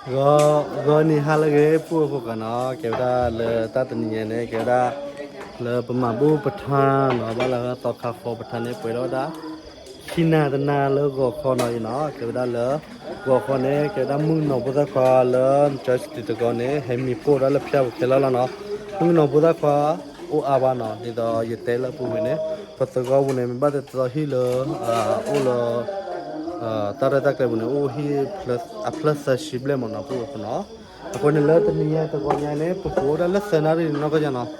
ဂီၤ ဂီၤနံၤဟါလၢအဂ့ၤ ပုၢ်ဖိခွါနီၤ, ကဲဝဲဒၣ်လၢတၢ်တနံၤညါန့ၣ် ကဲဝဲဒၣ် လၢပမၤဘူၣ်ပထါနီၤ, ဘၣ်လၢသီခါဃီပထါန့ၣ် ပှဲၤထီၣ်ဝဲဒၣ် ခံနၤတနၤလၢဂီၤခီနီၤအံၤနီၤ, ကဲဝဲဒၣ်လၢ ဂီၤခီန့ၣ် ကဲဝဲဒၣ်မုၣ်ကနီၤဖိသၣ်ခွါလၢ ကၠီစတံတကီန့ၣ် ဟဲမံၤပိၢ်ဒၣ်လၢဖၠၣ်ပူၤခဲလၢာ်လီၤနီၤ, မုၣ်ကနီၤဖိသၣ်ခွါ အိၣ်အါဘၣ်နီၤ, ဒ်သိးယတဲလၢအပူၤဝံၤန့ၣ် ပသဂီၢ်ပူၤန့ၣ် မ့ၢ်ဘၣ်တဲတသီဟံၣ်လၢ အိၣ်လၢ တၢ်ရဲၣ်တၢ်ကျဲၤပူၤန့ၣ် အိၣ်ဟံၣ် အဖျၢၣ်သၢဆံဘျဲၣ်မ့ၢ်နီၤ ပုၢ်ဖိနီၤ, အဃိန့ၣ်လၢတနံၤညါတဂီၤညါန့ၣ် ပကအိၣ်ဒၣ်လၢသၢနၣ်ရံၣ်နီၢ်ကီၢ်ညါနီၤ,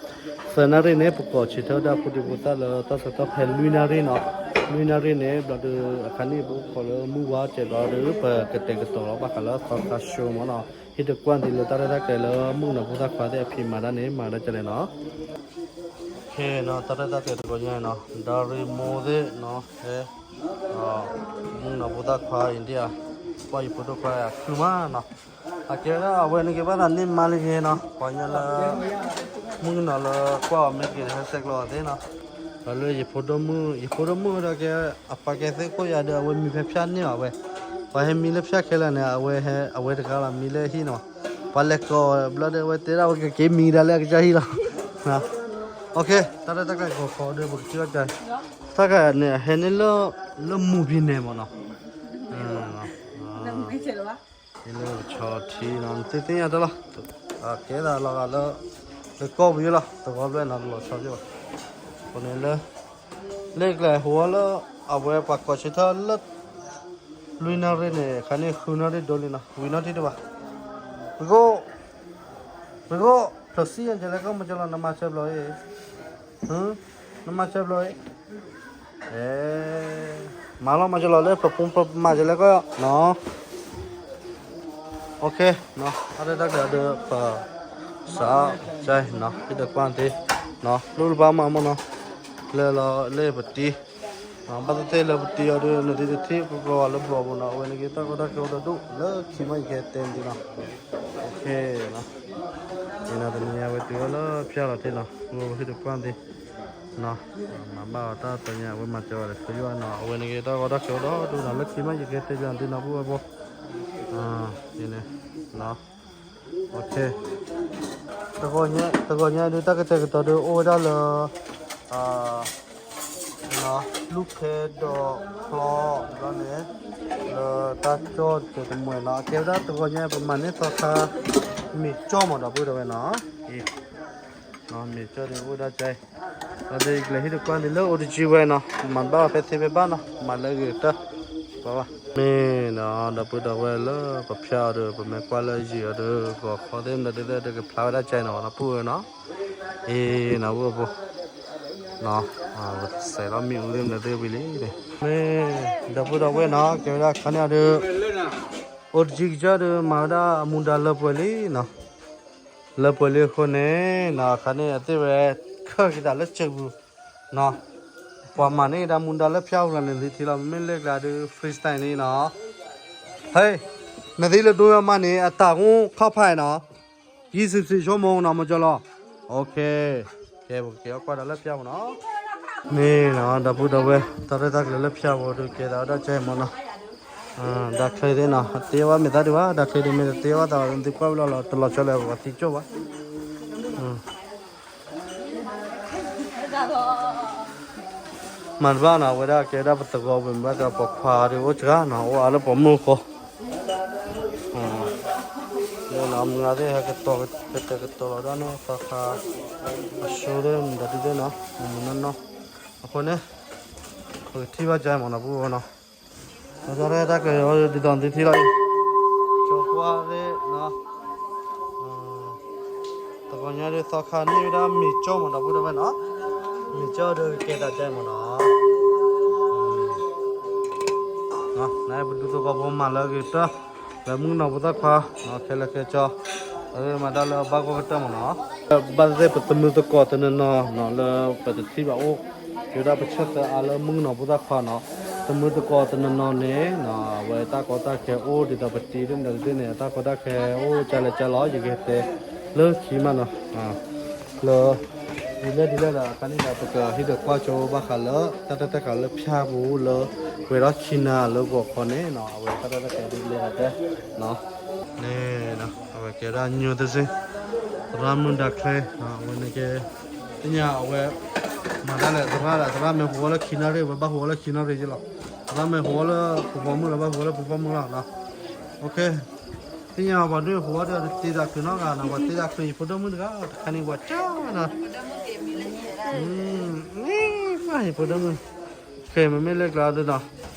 သၢနၣ်ရံၣ်န့ၣ် ပကိးဆံးထၢၣ်ဒၣ်ဖိဒံဖိသၣ်လၢတၢ်ဆၢကတီၢ်ဖဲလွံၢ်နၣ်ရံၣ်နီၤ, လွံၢ်နၣ်ရံၣ်န့ၣ် ဘျီဒီးအခါန့ၣ် ပအိၣ်ခိးလၢမုၢ်ဝါစဲးဘျီဒီး ပကတဲာ်ကတီၤလီၤဘၣ်ဃးလၢသီခါ show မ့ၢ်နီၤ, ဟံၣ်တကွၢ်သ့လၢတၢ်ရဲၣ်တၢ်ကျဲၤလၢမုၣ်ကနီၤဖိသၣ်ခွါသ့ၣ်အဖံးမၤတၢ်န့ၣ် မၤဒၣ်ကလဲၣ်နီၤ ခဲနီၤ တၢ်ရဲၣ်တၢ်ကျဲၤတဂီၤညါနီၤ ဒီရံမိၢ်သ့ၣ်နီၤ ဟဲ မုၣ်ကနီၤဖိသၣ်ခွါ India ပှၤယဖိဒိၣ်ခွါခုမးနီၤ, အကဲဝဲဒၣ်အဝဲန့ၣ်က့ၤဘၣ်သးန့ၢ်မါလၢယဲနီၤ ပှၤညီလၢ မုၣ်ကနီၤလၢကွၢ်အီၤမ့ၢ်က့ၤဟဲဆဲးကျိးအီၤသ့နီၤ, ဒီးလၢယဖိဒိၣ်မုၣ် ယဖိဒိၣ်မုၣ်ဒီးကဲ အပှၤကဲသ့ၣ်ခိၣ်ယၤဒီး အဝဲမံဖဲဖၠၣ်န့ၢ်အီၤဝဲ, ပှၤဟဲမံလၢဖၠၣ်ခဲလၢာ်န့ၣ် အဝဲ အဝဲတဂၤလီၤမံလၢဟံၣ်နီၤ, ပှၤလဲၤကိးဘျီဒီး အဝဲတဲဒၣ်ဝဲကက့ၤမံဒၣ်လၢအကစၢ်ဟံၣ်လီၤ တၢ်ရဲၣ်တၢ်ကျဲၤဂီၤခီဒီး ပကထံၣ်ဘၣ်ကါ, တၢ်ခါန့ၣ် အဟဲန့ၢ်လၢ လၢမူၤဖံးနဲၣ်မ့ၢ်နီၤ, လၢပဆီထံနီၤ နသ့ၣ်ညါတၢ်လီၤ, ကဲသးလီၤဂာ်လၢ လၢကီၢ်ပယိၣ်လီၤ တဂီၤဘျဲၣ်နီၤ တလီၤဆီယိၣ်ဘၣ်, အဃိန့ၣ်လၢ လၢကျဲဟိဝဲလၢ အဝဲပှၤကိးဆံးထၢၣ်လၢ လွံၢ်နၣ်ရံၣ်န့ၣ် ခါန့ၣ်ဃုနၣ်ရံၣ်ဒိလံနီၤ ဝံၤနီၣ်ထံတဘၣ်, ပကိး ပကိး ဖျိးစံယဲၢ်ကလဲၣ် ကီၢ်မကၠီလီၤ နမၤဆၢဘျီအံၤ, နမၤဆၢဘျီအံၤ, မၤလီၤမၤကၠီလီၤလၢ ပပူၤပမၤကၠီလၢကီၢ်နီၤ, တၢ်ရဲၣ်တၢ်ကျဲၤဒီးပ စး ကဲနီၤ ဟံၣ်တကွၢ်သ့ လူတဘၣ်မၤမ့ၢ်နီၤ, လၢလီၤလၢပတံၤ ဘၣ်သ့ၣ်သ့ၣ်လၢပတံၤအီၤဒီး နသ့တထံၣ်ပဘျီဝဲလၢဘျီပူၤနီၤ, အဝဲန့ၣ်က့ၤတၢ်ကီတၢ်ခဲအိၣ်တဒူၣ် လၢခံမးယကဟဲတဲနသုနီၤ, အံၤနီၤ တနံၤညါဝဲတုၤဝဲလၢဖၠၣ်လီၤထံနီၤ ပဟံၣ်တကွၢ်သ့ မၤဘၣ်အီၤတၢ်သ့ၣ်ညါ အဝဲမၤစၢၤဝဲဒီး ပယိၣ်နီၤ အဝဲန့ၣ်က့ၤတၢ်ကီတၢ်ခဲအိၣ်ဒီဒူၣ်နီၤ လၢခံမးယကဟဲတဲပၠးနသုနီၤ ပုၢ်ဝဲၢ်ဖိ အံၤန့ၣ် တဂီၤညါ တဂီၤညါဒုး တၢ်ကတဲာ်ကတီၤဒုး အိၣ်ဝဲဒၣ်လၢ လူၢ်ခဲဒီးဖျီဘျီန့ၣ် လၢတၢ်ကၠီၣ်တဲာ်တမှဲၤနီၤ အကဲဝဲဒၣ်တဂီၤညါ ပမၤန့ၢ်သီခါ မ့ၤကၠီၣ်မးဒီပုၢ်ဒီဝဲၢ်နီၤ အံၤ မ့ၤကၠီၣ်ဒုးအိၣ်ဝဲဒၣ်ကဲ ဒီးဒ်ကျဲဟံၣ်တကွၢ်ဒ်လၢအိၣ်တကံဝဲနီၤ မၤတဘၣ်ဖဲသ့ဖဲဘၣ်နီၤ မၤလၢအဂ့ၤကတၢၢ် ဘၣ်ဘၣ် မ့ၢ်နီၤ ဒီပုၢ်ဒီဝဲၢ်လၢပဖၠၣ်အီၤဒီး ပမ့ၢ်ကွၢ်လၢယံာ်အီၤဒီး ဂီၤခီသ့ၣ်မနုၤသ့ၣ်ဒီး ကဖျါဝဲဒၣ်ကဲနီၤ ဒီပုၢ်ဝဲၢ်နီၤ အံၤနီၤ ပုၢ်ဖိ စဲးလီၤမ့ၣ်အူသ့ၣ်မနုၤသ့ၣ်ဝံၤလံန့ၣ် မ့ၢ် ဒီပုၢ်ဒီဝဲၢ်နီၤ ကဲဝဲဒၣ်ခါန့ၣ်အီၤဒီး အိၣ်တကံကစၢ်ဒီး မၤဝဲဒၣ်အမူဒါလၢပှဲၤလံနီၤ လၢပှဲၤလံအဃိန့ၣ်နီၤ အခါန့ၣ်အသ့ၣ်ဝဲ ခၢၣ်က့ၤသးလၢစဲးပူၤနီၤ ပှၤမၤန့ၢ်ကဒါမူဒါလၢဖၠၣ်ပူၤလီၤန့ၣ် သုထံၣ်လီၤ မ့မ့ၢ်လၢကျါဒီး freestyle န့ၣ်နီၤ ဟဲ နသ့လၢဒိယီၤမးန့ၣ် အတၢ်ဂိၢ်ခီၣ်ဖးနီၤ ယံာ်စံးစံးဆိကမိၣ်နီၤ မကၠီလီၤ OK ကဲ ပကက့ၤအီၣ်ကွၢ်ဒီးလၢဖၠၣ်ပူၤနီၤ မ့ၢ်နီၤ ဒီပုၢ်ဒီဝဲၢ် တၢ်ရဲၣ်တၢ်ကျဲၤလၢဖၠၣ်ပူၤဒီး ကဲသးဝဲဒၣ်ကဲမ့ၢ်နီၤ ဒၣ်ချ့သ့ၣ်နီၤ အတ့ဝဲမ့ၢ်သးဒံးဘၣ် ဒၣ်ချ့ဒံးမ့ၢ်တတ့ဝဲသး သုကွၢ်ဝဲလီၤလီၤ တလီၤဆီလၢပှၤသံကၠိၣ်ဘၣ် မၤတဘၣ်နီၤ အဝဲဒၣ်ကဲဝဲဒၣ်ပသဂီၢ်ပူၤ မ့ၢ်ဘၣ်သးပိာ်ခွါဒီးအိၣ်စှၤနီၤ အိၣ်အါလၢပိာ်မုၣ်အဃိ လၢနီၤ မုၢ်ဂၤသ့ၣ်ဟဲကတီၤ ကတဲာ်ကတီၤလီၤဒၣ်န့ၣ် သီခါ အဆိသ့ၣ် မုၢ်ဒီးဒုသ့ၣ်နီၤ မုၢ်မုၢ်နီၢ်နီၢ် အဃိန့ၣ် ပကထံၣ်ဘၣ်ကါမ့ၢ်နီၤ ပုၢ်ဝဲၢ်နီၤ တၢ်ရဲၣ်တၢ်ကျဲၤဒ်သိးသုထံၣ်လီၤအံၤ ကၠီၤကွၢ်သ့ၣ်နီၤ တဂီၤညါဒုးသီခါန့ၢ်ဝဲဒၣ်မ့ၤကၠီၣ်မးဒီပုၢ်ဒီဝဲၢ်နီၤ မ့ၤကၠီၣ်ဒီးကကဲသးကဲမးနီၤ နပဒူသကိးဖိမၤလၢအဂ့ၤကတၢၢ် လၢမုၣ်ကနီၤဖိသၣ်ခွါ ခဲလၢာ်ခဲဆ့ အမၤတၢ်လၢအဘၣ်ဂီၢ်ကတၢၢ်မးနီၤ ဘၣ်သ့ၣ်သ့ၣ်ပသမုာ်သကိးတနီၤနီၤနီၤ လၢပတထံၣ်ဘၣ်အိၣ် ကဲဝဲဒၣ်ပဆၢၣ်သၢအါလၢမုၣ်ကနီၤဖိသၣ်ခွါနီၤ သမုာ်သကိးတနီၤနီၤန့ၣ် အဝဲတၢ်ကီတၢ်ခဲအိၣ်ဒ်သိးပတံၤသ့ၣ်မတၤသ့ၣ်န့ၣ် အတၢ်ကီတၢ်ခဲအိၣ်ကလဲၣ်ကလဲၣ်လီၤ ယကတဲလၢခံမးနီၤ လၢ ဒ်လဲၣ်ဒ်လဲၣ်ဒီး အခါန့ၣ်ဒီး ပကဟ့ၣ်ဒီးကွၢ်ကၠိဘၣ်ဃးလၢ တၢ်ရဲၣ်တၢ်ကျဲၤလၢဖၠၣ်ပူၤလၢ ပှဲၤဒီးခံနၤလၢဂီၤခီန့ၣ်နီၤ အဝဲတၢ်ရဲၣ်တၢ်ကျဲၤဒ်လဲၣ်ဂၤတဲ န့ၣ် ကဲဒၣ်ညိသ့ၣ်စ့ၢ်, သရၣ်မုၣ်ဒၣ်ချ့, အဝဲန့ၣ်ကဲ, သ့ၣ်ညါအဝဲ, မၤဒၣ်လဲာ်သရၣ်ဒီး သရၣ်မ့ၢ်ဟူဝဲလၢခံနၣ်ရံၣ် အဝဲဘၣ်ဟူဝဲလၢခံနၣ်ရံၣ်က့လီၤ, သရၣ်မ့ၢ်ဟူဝဲလၢပူၤဖီမုၢ်လီၤ ဘၣ်ဟူဝဲလၢပူၤဖီမုၢ်လီၤနီၤ, သ့ၣ်ညါပှၤဒိၣ်ဟူဝဲဒီးတ့တၢ်ချုးနီတဂၤနီၤ ပှၤတ့တၢ်ချုးယဖိဒိၣ်မုၣ်တဂၤ တခါန့ၣ်ပှၤကၢနီၤ, မ့ၢ်ယဖိဒိၣ်မုၣ်, ခဲမ့မ့ၢ်လၢကျါဒုနီၤ,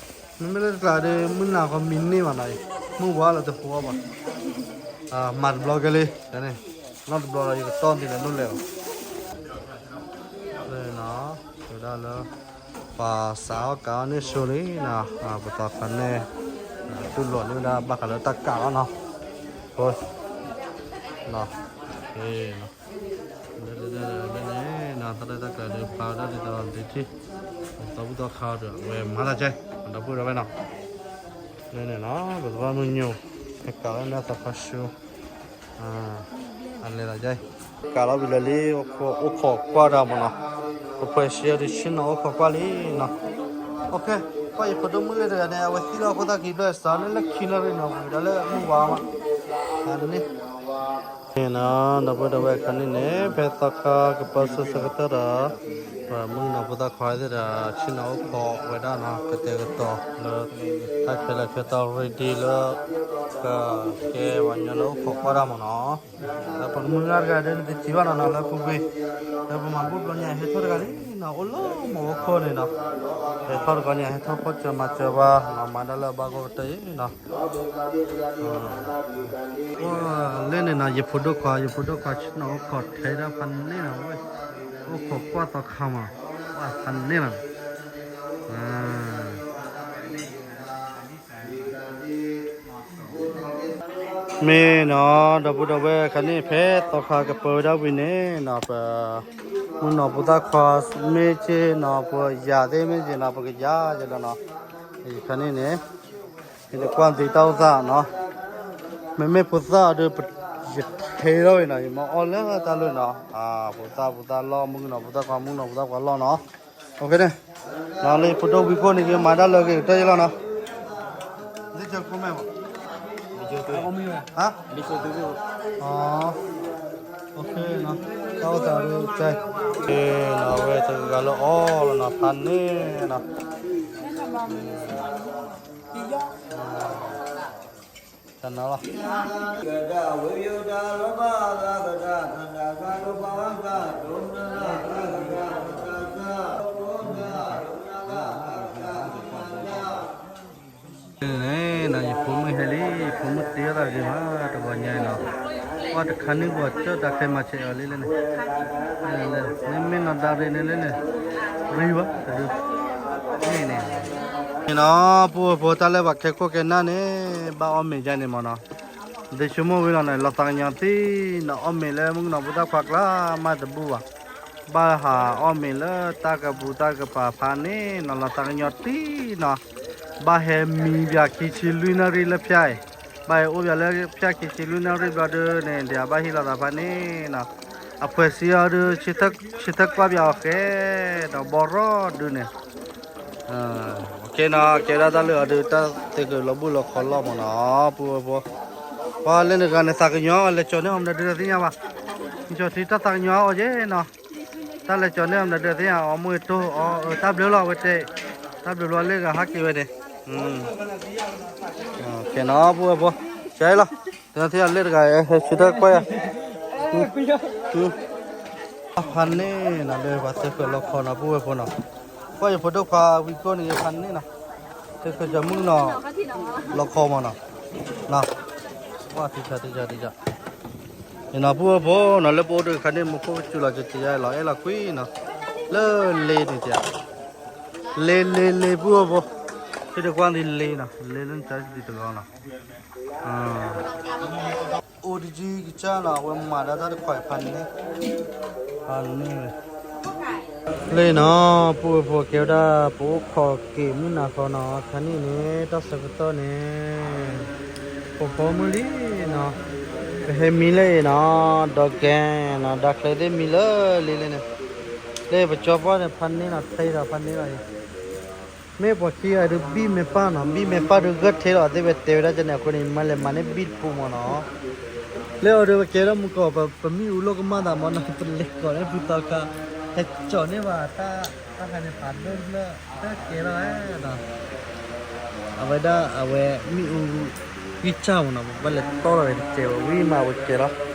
မ့မ့ၢ်လၢကျါဒီး မုၢ်နၤဃီမံၤန့ၢ်ဘၣ်နီၤ, မုၢ်ဝါလီၤတဟူအီၣ်ဘၣ်, မၤတဘျီကဲလံ, န့ၣ်, နီတဘျီဒီးယကတီၢ်သံလၢနိၣ်လဲၣ်လီၤ, ဝဲဒၣ်လၢ, ပှၤစးအီၣ်ကးအီၣ်န့ၢ်ဆိလံနီၤ, ပသးဖးနဲၣ်, တူၢ်လိာ်န့ၢ်ဝဲဒၣ်ဘၣ်ဃးလၢတၢ်ကးလီၤနီၤ, လၢ, လၢန့ၣ်နီၤ တၢ်ရဲၣ်တၢ်ကျဲၤဒီးဖျါဝဲဒၣ်ဒ်သိးဒ်ထံၣ်, သီဘူၣ်သီခါအီၤဒီး အဝဲမၤတၢ်ကဲ, ဒီပုၢ်ဒီဝဲၢ်နီၤ, လၢန့ၣ်နီၤ ပသရၣ်မုၣ်ညိ, ဟဲကးလၢန့ၣ်သးခါဆူ အလဲၤသးယါအံၤ, ကးလီၤဝံၤလၢာ်လံ, အိၣ်ခိးကွၢ်တၢ်မ့ၢ်နီၤ, ပဖှဲးဆံးအီၤဒုးဆ့ၣ်နီၤအိၣ်ခိးကွၢ်လံနီၤ, ကွၢ်ယဖိဒိၣ်မုၣ်လၢတဂၤန့ၣ် အဝဲသံလီၤအဃိသတးက့ၤဘျီစးန့ၣ်လၢခံနၣ်ရံၣ်နီၤ ဝံၤဒၣ်လၢမုၢ်ဝါမး, န့ၣ်, န့ၣ်နီၤ ဒီပုၢ်ဒီဝဲၢ်ခါန့ၣ်န့ၣ် ဖဲသီခါကပၢဆၢဆၢကတၢၢ်ဒီး ပမုၣ်ကနီၤဖိသၣ်ခွါသ့ၣ်ဒီး ဆ့ၣ်နီၤအိၣ်ခိးဝဲဒၣ်နီၤ ကတဲာ်ကတီၤလၢ တၢ်ခဲလၢာ်ခဲဆ့ ready လၢ ကကဲပှၤကညီလၢအိၣ်ခိးကွၢ်တၢ်မ့ၢ်နီၤ, လၢပကမုၢ်ဂၤတဂၤဒီး နတထံၣ်ဘၣ်နီၤနီၤ လၢပူၤကွံာ်, လၢပမၤဘူၣ်ဘျီညါဟဲထီၣ်တဂၤလံနီၤ အိၣ်လၢမီၢ်အိၣ်ခိးန့ၣ်နီၤ, ဟဲထီၣ်တဂီၤညါ ဟဲထီၣ်ဖီၣ်စၢၤမၤစၢၤဘၣ်နီၤ မၤဒၣ်လၢအဘၣ်ဂီၢ်ကတၢၢ်အံၤနီၤ လၢန့ၣ်နီၤ ယဖိဒိၣ်ခွါ ယဖိဒိၣ်ခွါဆ့ၣ်နီၤအိၣ်ခိးထဲဒၣ်ဖးန့ၣ်နီၤ, အိၣ်ခိးကွၢ်သီခါမး, ကွၢ်ဖးန့ၣ်နီၤ, မ့ၢ်နီၤ ဒီပုၢ်ဒီဝဲၢ်ခါန့ၣ် ဖဲသီခါကပၢဝဲဒၣ်ဝံၤန့ၣ်နီၤ ပ မုၣ်ကနီၤဖိသၣ်ခွါမ့ၢ်က့နီၤ ပယၤသ့ၣ်မ့ၢ်က့နီၤ ပကယၤကဒီးနီၤ, ယခါန့ၣ်န့ၣ် ယတကွၢ်သ့တၢ်အိၣ်သးနီၤ, မ့မ့ၢ်ဖိသၣ်အီၤဒီး ယထဲထီၣ်ဝဲနီၤ ယမၤအီၣ်လၢတၢ်လီၢ်နီၤ, ဖိသၣ်ဖိသၣ်လီၢ် မုၣ်ကနီၤဖိသၣ်ခွါ မုၣ်ကနီၤဖိသၣ်ခွါလီၢ်နီၤ, န့ၣ်, လၢဖိဒိၣ်ဝံၤခိၣ်န့ၣ် ကမၤတၢ်လၢအဂ့ၤကတၢၢ်ယလီၤနီၤ, လံာ်စိသူမ့ၢ်ဘၣ်, တၢ်အိၣ်သးဒ်ကဲ, နီၤ ဝဲတဂၤလၢအီၣ်လီၤနီၤ ဖးန့ၣ်နီၤ, တနၤလီၤ န့ၣ်နီၤ ယဖိမုၣ်ဟဲလံ, ယဖိမုၣ်တ့ထီၣ်သးဂ့ၤမး တဂီၤညါအံၤနီၤ, ပှၤတခါန့ၣ်ပှၤကၢၢ်တၢ်ခဲမၤဆဲးအီၤလံလၢန့ၣ်, မ့မ့ၢ်နီၢ်ဒါရ့န့ၣ်လၢန့ၣ်, ရံဝဲတဒု, န့ၣ်, န့ၣ်နီၤ ပူဖိတၢ်လၢပှၤခဲခိၣ်ခဲနၢ်န့ၣ် ဘၣ်အီၣ်မ့ၤယါန့ၣ်မးနီၤ, ဒ့ဆိကမိၣ်ဝံၤလီၤန့ၣ် လီၤသးကညီၤသ့နီၤ အီၣ်မ့ၤလၢမုၣ်ကနီၤဖိသၣ်ခွါကျါမးတဘူၣ်ဘၣ် ဘၣ်ဟးအီၣ်မ့ၤလၢတၢ်ကပူၤတၢ်ကပၤဖးန့ၣ်နီၤ လီၤသးကညီၤတံၢ်နီၤ, ဘၣ်ဟဲမံဘၣ်ခံဆံလွံၢ်နၣ်ရံၣ်လၢဖၠၣ်အံၤ, ဘၣ်ဟဲအိၣ်ဘၣ်လၢဖၠၣ်ခံဆံလွံၢ်နၣ်ရံၣ်ဘျီဒုန့ၣ် ဒ်အဘၣ်ဟံးလီၤသးဖးန့ၣ်နီၤ, အဖှဲးဆံးအီၤဒု ဆၢထၢၣ်ကွၢ်ဘၣ်အီၤဃဲ ဒီးဘီရီဒုန့ၣ် ကဲနီၤ ကဲဒၣ်တၢ်လၢအီၤဒု တၢ်သ့ဃုာ်လီၤဘှံးလီၤခီလီၤမးနီၤ ပူဖိ, ပှၤလၢနဂၤန့ၣ် သးကညီၤ လဲၤကၠီၤန့ၢ်အီၤမနုၤဒုသ့ၣ်ညါဘၣ်, နကၠီၤထံတၢ်သးကညီၤအီၤက့နီၤ, တၢ်လဲၤကၠီၤန့ၢ်အီၤမနုၤဒုသ့ၣ်ညါ အီၣ်မူအတိၢ်အီ တၢ်ဘျုးလီၤ အဝဲတဲ, တၢ်ဘျုးလီၤလၢဂၤဟးက့ၤဝဲန့ၣ်, ကဲနီၤ ပူဖိ, ကဲလီၤ, တနၤသ့ၣ်အလၢတဂၤ ဆၢထၢၣ်ကွၢ်ယၤ ဖးန့ၣ်နီၤ လၢပှၤသ့ဃုာ်လီၤခီနီၤ ပူဖိနီၤ, ကွၢ်ယဖိဒိၣ်ခွါဝံၤခိၣ်န့ၣ် ဖးန့ၣ်နီၤ, သ့ဃုာ်ကၠီၤမုၣ်နီၤ, လီၤခီမးနီၤ, နီၤ, ဝါတံၢ်တံၢ်တံၢ်တံၢ်, ယနီၤ ပူဖိနီၤ လၢပအိၣ်ဒုးခါန့ၣ် မူခိၣ်ကစူၤလီၤကတံၤယါ လီၤအဲၣ်လီၤကွံနီၤ, လၢလ့န့ၣ်တံၤ, လ့လ့လ့ ပူဖိ, ဟ့ၣ်တကွၢ်ဒ်လ့နီၤ လ့လၢနတၢ်ဒ်တဂီၤနီၤ အိၣ်တကံကစၢ်နီၤ အဝဲမၤဒၣ်တၢ်တခွါဖးန့ၣ်, ဖးန့ၣ်ဝဲ, လၢနီၤ ပူဖိကဲဝဲဒၣ် ပအိၣ်ခိးက့ၤမုၢ်နၤဃီနီၤ ခါန့ၣ်န့ၣ် တၢ်ဆၢကတီၢ်န့ၣ် ပိာ်ဖီမုၢ်လံနီၤ, ပဟဲမံလၢအံၤနီၤ ဒီးကဲနီၤ ဒၣ်ချဲသ့ၣ်မံလၢလံလၢန့ၣ်, လၢပကၠီပှၢ်န့ၣ် ဖးန့ၣ်နီၤ ထဲဒီးဖးန့ၣ်လီၤအံၤ မ့ၢ်ပှၤခံဂၤဒုးဘံၣ်မဲာ်ပၢ်နီၤ, ဘံၣ်မဲာ်ပၢ်ဒုးဂၢၢ်ထဲလီၤ သ့ၣ်ဝဲတဲဝဲဒၣ်ကန့ၣ်အဃိန့ၣ် မၤလဲၤမၤန့ၢ်ဘံၣ်တပူၤမၢ်နီၤ. လၢအီၤဒုးပကဲထီၣ်မူကီၢ် ပမ့ၣ်အူလိၣ်ကမၣ်သးမၢ်နီၤ, ပလဲၤကိးန့ၢ်ဖုသီခါ, ဟဲကၠီၤန့ၢ်ဘၣ်တၢ်, တၢ်ခါန့ၣ်ဖးဒိၣ်လၢ တၢ်ကဲထီၣ်နီၤ. အဝဲဒၣ်အဝဲမ့ၣ်အူ ဂံၢ်စၢ်မၢ်နီၤ, ပဘၣ်လဲၤတီၢ်ထီၣ်ဝဲတကဲးဝဲ ဝံၤမးဝဲကဲလီၤ.